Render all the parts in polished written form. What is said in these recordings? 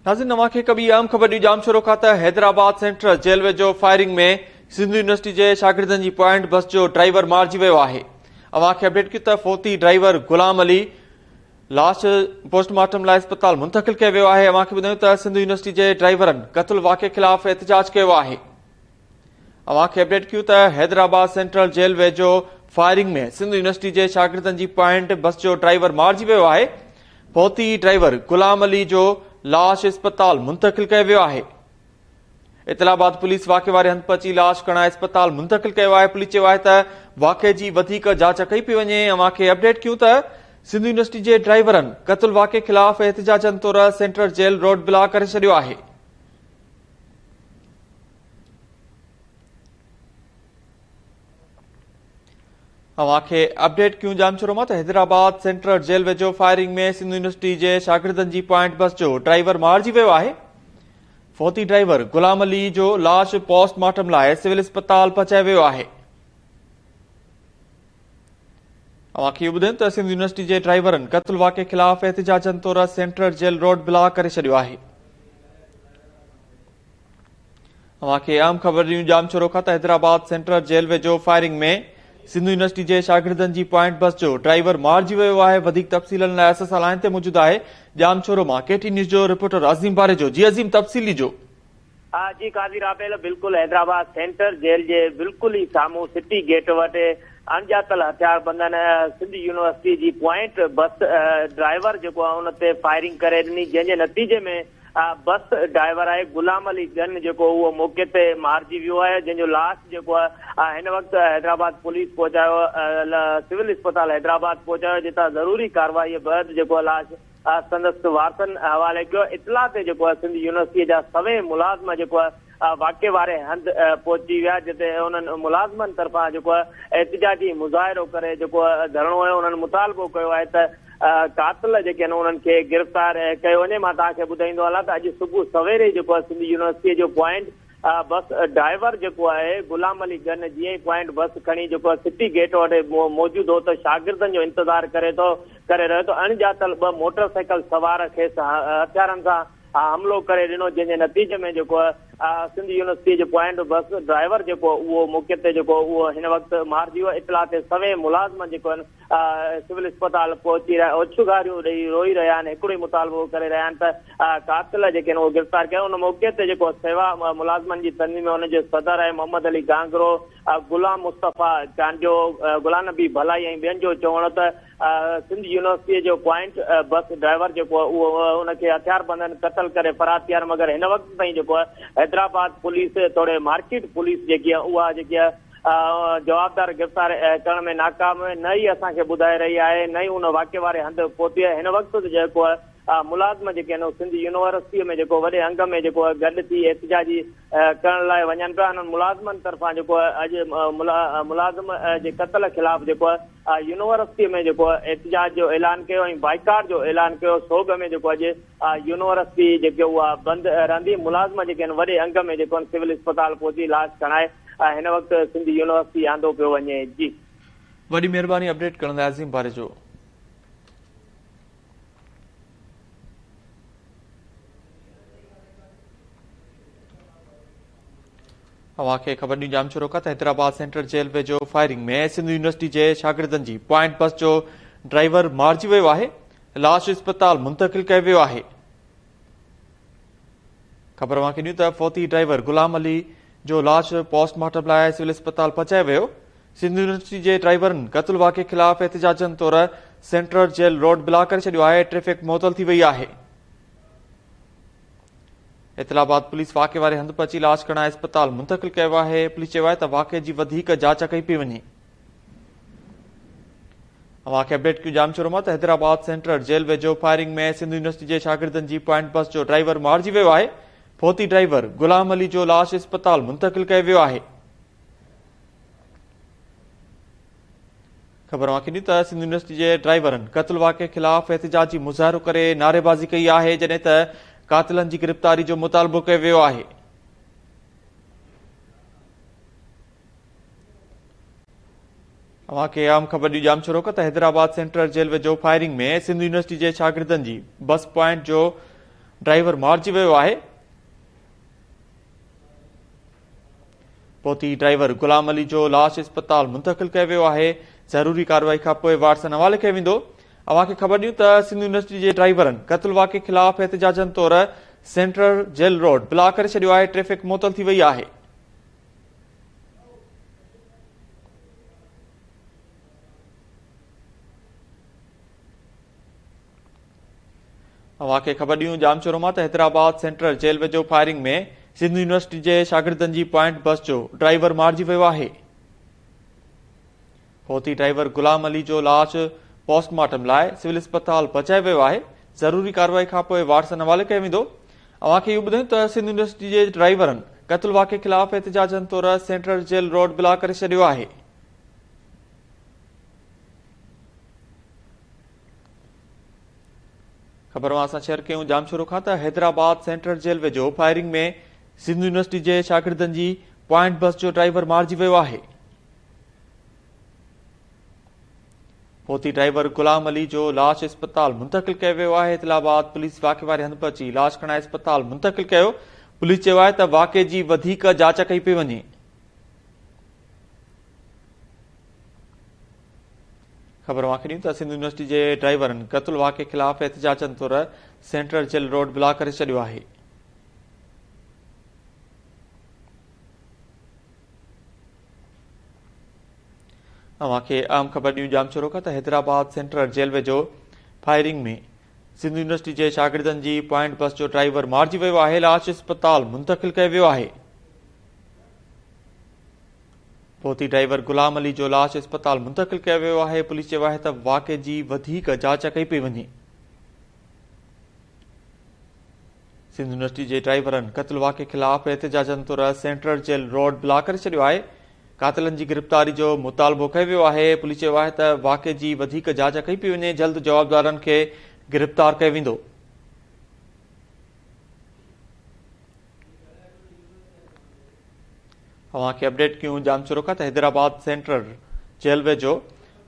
ناظرين اوهان کي هڪ ٻي اهم خبر ڏيون ڄامشورو کان ته حيدرآباد سينٽرل جيل ويجهو فائرنگ ۾ سنڌ يونيورسٽي جي شاگردن جي پوائنٽ بس جو ڊرائيور مارجي ويو آهي. اوهان کي اپڊيٽ ڪيون ته فوتي ڊرائيور غلام علي لاش پوسٽ مارٽم لاء اسپتال منتقل ڪيو ويو آهي. اوهان کي ٻڌايون ته سنڌ يونيورسٽي جي ڊرائيورن قتل واقعي خلاف احتجاج ڪيو آهي. اوهان کي اپڊيٽ ڪيون ته حيدرآباد سينٽرل جيل ويجهو فائرنگ ۾ سنڌ يونيورسٽي جي شاگردن جي پوائنٽ بس جو ڊرائيور مارجي ويو آهي. فوتي ڊرائيور غلام علي جو لاش اسپتال منتقل ڪيو ويو آهي. اطلاع بعد پوليس واقعي واري هنڌ پهچي لاش کڻائي اسپتال منتقل ڪيو آهي. پوليس چيو آهي ته واقعي جي وڌيڪ جاچ ڪئي پئي وڃي. اوهان کي اپڊيٽ ڪيون ته سنڌ يونيورسٽي جي ڊرائيورن قتل واقعي خلاف احتجاجن طور سينٽرل جيل روڊ بلاڪ ڪري ڇڏيو آهي. اوهان کي اپڊيٽ ڪيون ڄامشورو مان ته حيدرآباد سينٽرل جيل ويجهو فائرنگ ۾ سنڌ يونيورسٽي جي شاگردن جي پوائنٽ بس جو ڊرائيور مارجي ويو آهي. فوتي ڊرائيور غلام علي جو لاش پوسٽ مارٽم لاء سول اسپتال پهچايو ويو آهي. اوهان کي اهو ٻڌايون ته سنڌ يونيورسٽي جي ڊرائيورن قتل واقعي خلاف احتجاجن طور سينٽرل جيل روڊ بلاڪ ڪري ڇڏيو آهي. اوهان کي اهم خبر ڏيون ڄامشورو کان ته حيدرآباد سينٽرل جيل ويجهو فائرنگ ۾ سنڌ يونيورسٽي جي شاگردن جي پوائنٽ بس جو ڊرائيور مارجي ويو آهي. وڌيڪ تفصيلن لاء اسان سان لائين تي موجود آهي ڄامشورو مان ڪي ٽي نيوز جو رپورٽر عظيم باريجو. جي عظيم تفصيل ڏجو. جي قاضي رابيل بلڪل حيدرآباد سينٽر جيل جي بلڪل ئي سامهون سٽي گيٽ وٽ اڻڄاتل هٿياربندن سنڌ يونيورسٽي جي پوائنٽ بس ڊرائيور جيڪو آهي ان تي فائرنگ ڪري ڏني جنهن جي نتيجي ۾ بس ڊرائيور آهي غلام علي گن جيڪو اهو موقعي تي مارجي ويو آهي جنهن جو لاش جيڪو آهي هن وقت حيدرآباد پوليس پهچايو سول اسپتال حيدرآباد پهچايو جتان ضروري ڪارروائي بعد جيڪو لاش سندس وارثن حوالي ڪيو. اطلاع تي جيڪو آهي سنڌ يونيورسٽيء جا سوين ملازم جيڪو آهي واقعي واري هنڌ پهچي ويا جتي انهن ملازمن طرفان جيڪو آهي احتجاجي مظاهرو ڪري جيڪو آهي ڌرڻو هنيو انهن مطالبو ڪيو آهي ته قاتل جيڪي آهن انهن کي گرفتار ڪيو وڃي مان توهان کي ٻڌائيندو هلان ته اڄ صبح سويري جيڪو آهي سنڌ يونيورسٽيء جو پوائنٽ بس ڊرائيور جيڪو آهي غلام علي گن جيئن ئي پوائنٽ بس کڻي جيڪو آهي سٽي گيٽ وٽ موجود هو ته شاگردن جو انتظار ڪري ٿو ڪري رهيو ته اڻڄاتل ٻه موٽر سائيڪل سوار کيس هٿيارن سان حملو ڪري ڏنو جنهن جي نتيجي ۾ جيڪو آهي سنڌ يونيورسٽي جو پوائنٽ بس ڊرائيور جيڪو اهو موقعي تي جيڪو اهو هن وقت مارجي ويو اطلاع تي سوين ملازم جيڪو آهن سول اسپتال پهچي اوڇنگاريون ڏئي روئي رهيا آهن هڪڙو ئي مطالبو ڪري رهيا آهن ته قاتل جيڪي آهن اهي گرفتار ڪيا ان موقعي تي جيڪو سيوا ملازمن جي تنظيم ان جي صدر آهي محمد علي گانگرو غلام مصطفيٰ چانڊيو غلام نبي ڀلائي ۽ ٻين جو چوڻ هو ته سنڌ يونيورسٽي جو پوائنٽ بس ڊرائيور جيڪو اهو ان کي هٿياربندن قتل ڪري فرار ٿي ويا آهن مگر هن وقت تائين جيڪو حيدرآباد پوليس توڙي مارڪيٽ پوليس جيڪي آهي اها جيڪي آهي جوابدار گرفتار ڪرڻ ۾ ناڪام نه ئي اسان کي ٻڌائي رهي آهي نه ئي ان واقعي واري هنڌ پهتي آهي هن وقت ته جيڪو ملازم جيڪي آهن سنڌ يونيورسٽي ۾ جيڪو وڏي انگ ۾ جيڪو گڏ ٿي احتجاجي ڪرڻ لاء وڃن پيا انهن ملازمن طرفان جيڪو اڄ ملازم جي قتل خلاف جيڪو يونيورسٽي ۾ جيڪو احتجاج جو اعلان ڪيو ۽ بائيڪاٽ جو اعلان ڪيو سوڳ ۾ جيڪو اڄ يونيورسٽي جيڪي اها بند رهندي ملازم جيڪي آهن وڏي انگ ۾ جيڪو سول اسپتال پهچي لاش کڻائي هن وقت سنڌ يونيورسٽي آندو پيو وڃي جي. وڏي مهرباني اپڊيٽ ڪرڻ لاء عظيم باريجو. اوهان کي خبر ڏيون ڄامشورو کان ته حيدرآباد سينٽرل جيل ويجهو فائرنگ ۾ سنڌ يونيورسٽي جي شاگردن جي پوائنٽ بس جو ڊرائيور مارجي ويو آهي لاش اسپتال منتقل ڪيو ويو آهي. خبر اوهان کي ڏيون ته فوتي ڊرائيور غلام علي جو لاش پوسٽ مارٽم لاء سول اسپتال پهچايو ويو. سنڌ يونيورسٽي جي ڊرائيورن قتل واقعي خلاف احتجاجن طور سينٽرل جيل روڊ بلاڪ ڪري ڇڏيو آهي، ٽريفڪ معطل ٿي وئي آهي. اطلاع بعد پوليس واقعي واري هنڌ پهچي لاش کڻائي اسپتال منتقل ڪيو آهي. پوليس چيو آهي ته واقعي جي وڌيڪ جاچ ڪئي پئي وڃي. اوهان کي اپڊيٽ ڪيون ڄامشورو مان ته حيدرآباد سينٽرل جيل ويجهو فائرنگ ۾ سنڌ يونيورسٽي جي شاگردن جي پوائنٽ بس جو ڊرائيور مارجي ويو آهي فوتي ڊرائيور غلام علي جو لاش اسپتال منتقل ڪيو ويو آهي. خبر اوهان کي ڏيون ته سنڌ يونيورسٽي جي ڊرائيورن قتل واقعي خلاف احتجاجي مظاهرو ڪري نعريبازي ڪئي آهي جڏهن ته قاتلن جي گرفتاري جو مطالبو ڪيو ويو آهي. اوهان کي اهم خبر ڏيون ڄامشورو کان ته حيدرآباد سينٽرل جيل ويجهو فائرنگ ۾ سنڌ يونيورسٽي جي شاگردن جي بس پوائنٽ جو ڊرائيور مارجي ويو آهي. فوتي ڊرائيور غلام علي جو لاش اسپتال منتقل ڪيو ويو آهي، ضروري ڪارروائي کانپوء وارثن حوالي ڪيو ويندو. اوهان کي خبر ڏيون ته سنڌ يونيورسٽي جي ڊرائيورن قتل واقعي خلاف احتجاجن طور سينٽرل جيل روڊ بلاڪ ڪري ڇڏيو آهي، ٽريفڪ معطل ٿي وئي آهي. اوهان کي خبر ڏيون ڄامشورو مان ته حيدرآباد سينٽرل جيل ويجهو فائرنگ ۾ سنڌ يونيورسٽي جي شاگردن جي پوائنٽ بس جو ڊرائيور مارجي ويو آهي. فوتي ڊرائيور غلام علي جو لاش پوسٽ مارٽم لاء سول اسپتال پهچايو ويو آهي، ضروري ڪارروائي کانپوء وارثن حوالي ڪيو ويندو. اوهان کي اهو ٻڌايون ته سنڌ يونيورسٽي جي ڊرائيورن قتل واقعي خلاف احتجاجن طور سينٽرل جيل روڊ بلاڪ ڪري ڇڏيو آهي. خبر اوهان سان شيئر ڪيون ڄامشورو کان ته حيدرآباد سينٽرل جيل ويجهو فائرنگ ۾ سنڌ يونيورسٽي جي شاگردن جي پوائنٽ بس جو ڊرائيور مارجي ويو آهي. فوتي ڊرائيور غلام علي جو لاش اسپتال منتقل ڪيو ويو آهي. اطلاع بعد پوليس واقعي واري هنڌ پهچي لاش کڻائي اسپتال منتقل ڪيو. پوليس چيو آهي ته واقعي جي وڌيڪ جاچ ڪئي پئي وڃي. خبر اوهان کي ڏيون ته سنڌ يونيورسٽي جي ڊرائيورن قتل واقعي خلاف احتجاجن طور سينٽرل جيل روڊ بلاڪ ڪري ڇڏيو آهي. اوهان کي اهم خبر ڏيون ڄامشورو کان ته حيدرآباد سينٽرل جيل ويجهو فائرنگ ۾ سنڌ يونيورسٽي جي شاگردن جي پوائنٽ بس جو ڊرائيور مارجي ويو آهي، لاش اسپتال منتقل ڪيو ويو آهي. فوتي ڊرائيور غلام علي جو لاش اسپتال منتقل ڪيو ويو آهي، پوليس چيو آهي ته واقعي جي وڌيڪ جاچ ڪئي پئي وڃي. سنڌ يونيورسٽي جي ڊرائيورن قتل واقعي خلاف احتجاجن طور سينٽرل جيل روڊ بلاڪ ڪري ڇڏيو آهي، قاتلن جي گرفتاري جو مطالبو ڪيو ويو آهي، پوليس چيو آهي ته واقعي جي وڌيڪ جاچ ڪئي پئي وڃي، جلد جوابدارن کي گرفتار ڪيو ويندو. اوهان کي اپڊيٽ ڪيون ڄامشورو کان ته حيدرآباد سينٽرل جيل ويجهو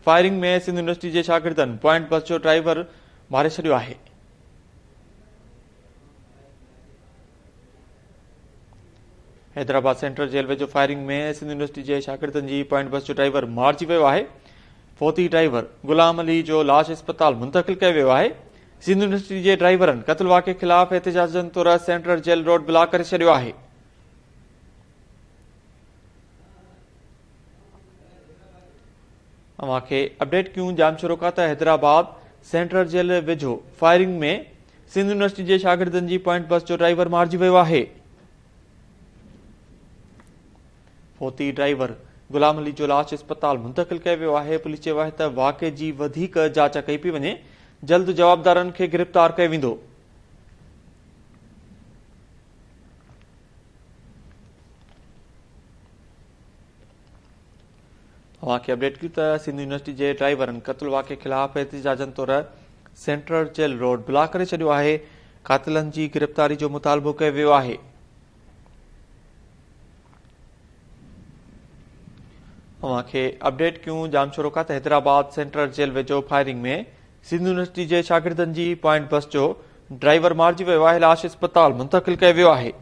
فائرنگ ۾ سنڌ يونيورسٽي جي شاگردن پوائنٽ بس جو ڊرائيور ماري ڇڏيو آهي. حيدرآباد سينٽرل جيل ويجهو فائرنگ ۾ سنڌ يونيورسٽي جي شاگردن جي پوائنٽ بس جو ڊرائيور مارجي ويو آهي. فوتي ڊرائيور غلام علي جو لاش اسپتال منتقل ڪيو ويو آهي. سنڌ يونيورسٽي جي ڊرائيورن قتل واقعي خلاف احتجاجن طور سينٽرل جيل روڊ بلاڪ ڪري ڇڏيو آهي. اوهان کي اپڊيٽ ڪيون ڄامشورو کان ته حيدرآباد سينٽرل جيل ويجهو فائرنگ ۾ سنڌ يونيورسٽي جي شاگردن جي پوائنٽ بس جو ڊرائيور مارجي ويو آهي. فوتي ڊرائيور غلام علي جو لاش اسپتال منتقل ڪيو ويو آهي. پوليس چيو آهي ته واقعي جي وڌيڪ جاچ ڪئي پئي وڃي، جلد جوابدارن کي گرفتار ڪيو ويندو. اوهان کي اپڊيٽ ڪيون ته سنڌ يونيورسٽي جي ڊرائيورن قتل واقعي خلاف احتجاجن طور سينٽرل جيل روڊ بلاڪ ڪري ڇڏيو آهي، قاتلن جي گرفتاري جو مطالبو ڪيو ويو آهي. اوهان کي اپڊيٽ ڪيون ڄامشورو کان ته حيدرآباد سينٽرل جيل ويجهو فائرنگ ۾ سنڌ يونيورسٽي جي شاگردن جي پوائنٽ بس جو ڊرائيور مارجي ويو آهي، لاش اسپتال منتقل ڪيو ويو آهي.